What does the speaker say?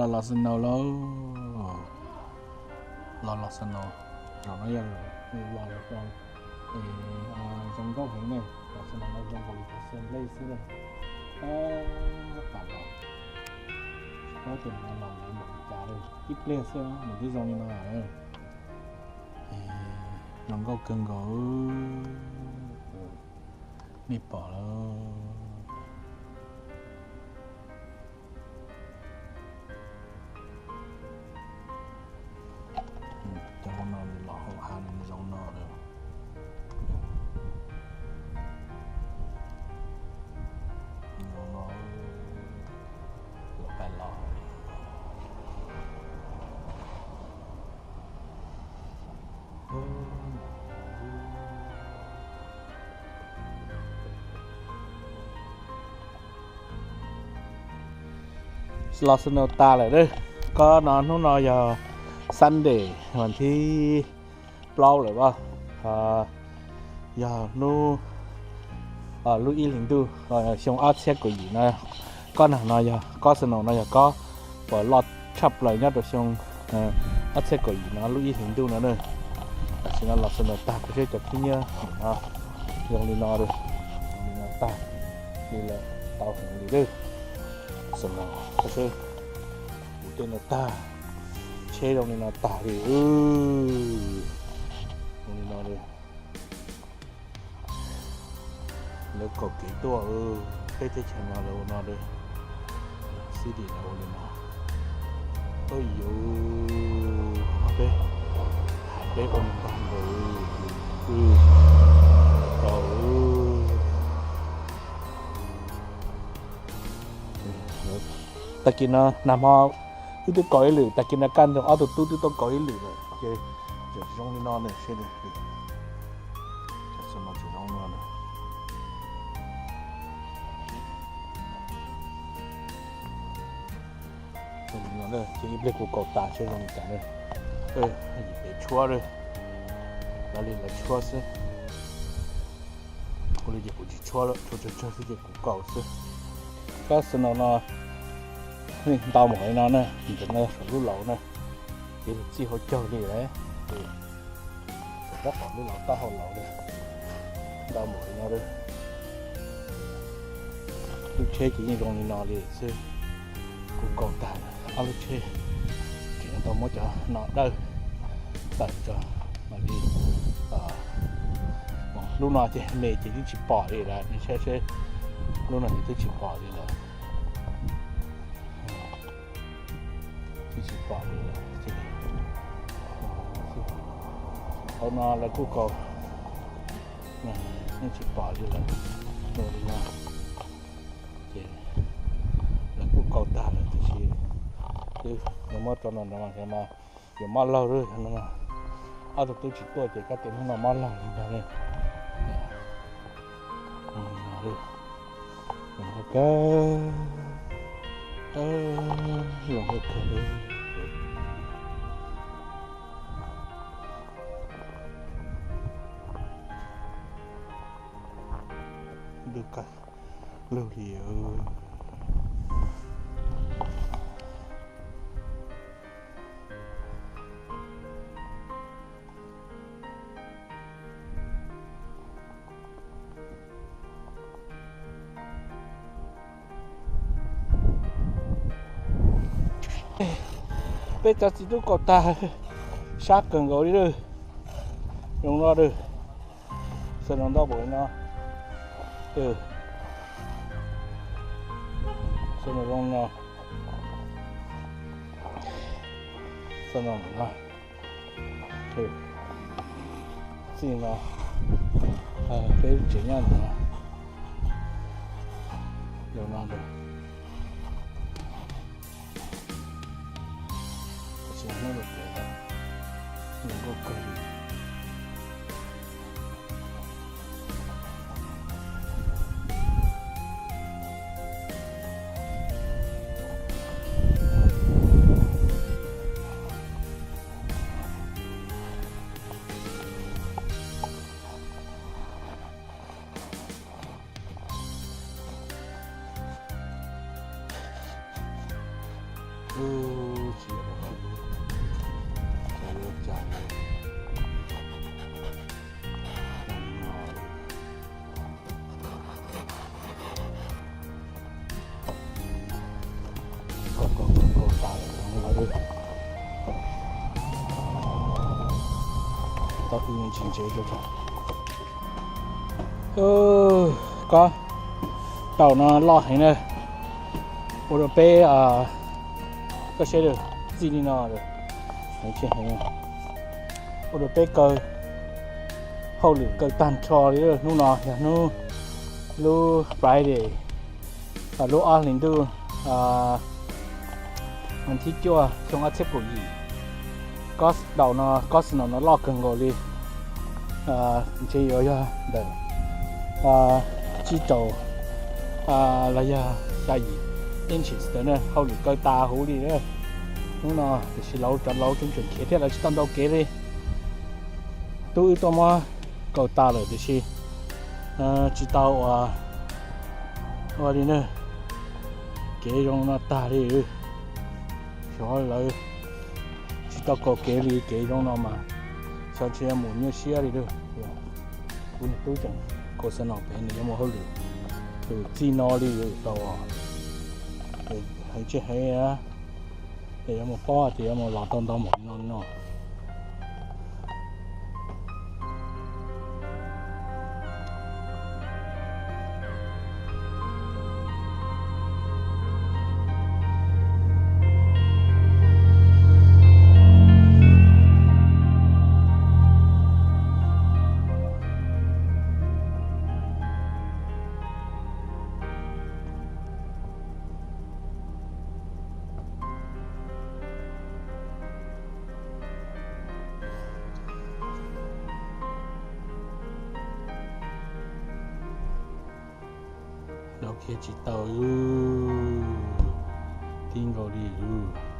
Los los snow lauj, los los snow, zaum no yog los zoo nkauj heev ne, los snow no zoo nkaus li cov xwb nplej xwb na. Tab tom los, tsis paub tias los ntev npaum li cas li, ib pliag xwb nws twb zoo li no lawm. Zoo nkauj kawg nkaus, nej pom lawm. Cov hauv no los hauv hav nws zoo no lawm. Zoo no, los pais los. Los snow tas lawm. Koj no hnub no yog Sunday vas thib plaub lawm as, yog hnub, lub ib hlis ntuj xyoo ob txhiab kaum yim no. Kob nag no yog kob snow no yog kob uas loj tshaj plaws nyob rau xyoo ob txhiab kaum yim no lub ib hlis ntuj no na. Tam sim no los snow tag, kuv saib cov khib nyiab no zoo li no, zoo li no tag li lawm, tau heev li lawm. Snow, koj saib, kuv tej no tag, tsheb zoo li no tag li, zoo li no li. Lawv kaum kev tuaj, peb teb chaws no lawv ua no, city lawv ua li no. Ua yuv, peb, peb ua ntag ntawd, tau. Tag kis no nag hmo wb twb kaus ib lwm, tag kis no kaj ntug ob tug tub twb tau kaus ib lwm lawm ces tseem zoo li no ne, seb, tseem zoo li no. Ces ib pliag kuv kaus tas seb zoo li cas na. Yim pem tshuab, lawv li lawv tshuab xwb. Kuv li ces kuv tsis tshuab lawm, tshuab tsawg tsawg xwb ces kuv kaus xwb. Kob snow no ntau npaum li no na, ntawm no saum lub laus na, ces txij hauv caug li lawm, ces saum rab qhov lub laus taub hau laus li, ntau npaum li no li. Lub tsheb ces yeej zoo li no li xwb. Kuv kaus tag lawm ob lub tsheb, tseem tau muab cov no dawj tawm tso mam li. Lub no ces me ces twb tsis pom li lawm, nej saib seb, lub no ces twb tsis pom li lawm. Twb tsis pom li lawm ces, hauv no lawv kuj kaus, yeej tsis pom li lawm, zoo li no. Ces lawv kuj kaus tag lawm tiam sis twb muab rau no, no yuav mob laug lawm no. Ob tug tub tsis tuaj ces kab tias hnub no mob laug li ntag ne. Zoo nkauj kawg, zoo nkauj kawg li. Ntuj kaj lug li. Peb cov txiv tub kaus tag, sab kawg nkaus li lawm. Zoo no lawm, snow ntau npaum li no. Snow zoo no, snow no, txij no peb lub tsev nyob ntawm no, zoo no lawm. Tam sim no hnub lawm pem lawm, zoo nkauj kawg li. Tsis yog, tsis yog, tsis yog. Kaus, kaus, kaus, kaus tas lawm no. Tau wb tsis ntsev rau. Kob, taum no loj heev na. Ua rau peb, koj saib, txij li no, heev tshaj heev. Ua rau peb kaw, hauj lwm kaw tag nrho li. Hnub no yog hnub, lub Friday, lub ob hlis ntuj, thib cuaj xyoo ob txhiab kaum yim. Kob, taum no, kob snow no loj kawg nkaus li. Ntshe yuav yog ntawm tsib rau los yog xya yim inches ntawd na, hauj lwm kaw tas huv li na. Hnub no tiam sis lawv cov laus tseem khiav thiab, lawv tsis tau ntaus kev li. Tub wb tuaj muab kaus tas lawm tiam sis tsis tau ua, ua li na. Kev zoo no tag li. Xyov lawv tsis tau kaus kev li, kev zoo no mas xyov ntshe yuav mus nyuaj siab li lauj. Kuv niag tub tseem kaus snow pem, nws yuav mus hauj lwm tus txij no li tau. Heev tsis heev, ces yuav mus paub tias yuav mus los tau ntau npaum li no li no. Dau kiag tsis tau, tib nkaus li lawm.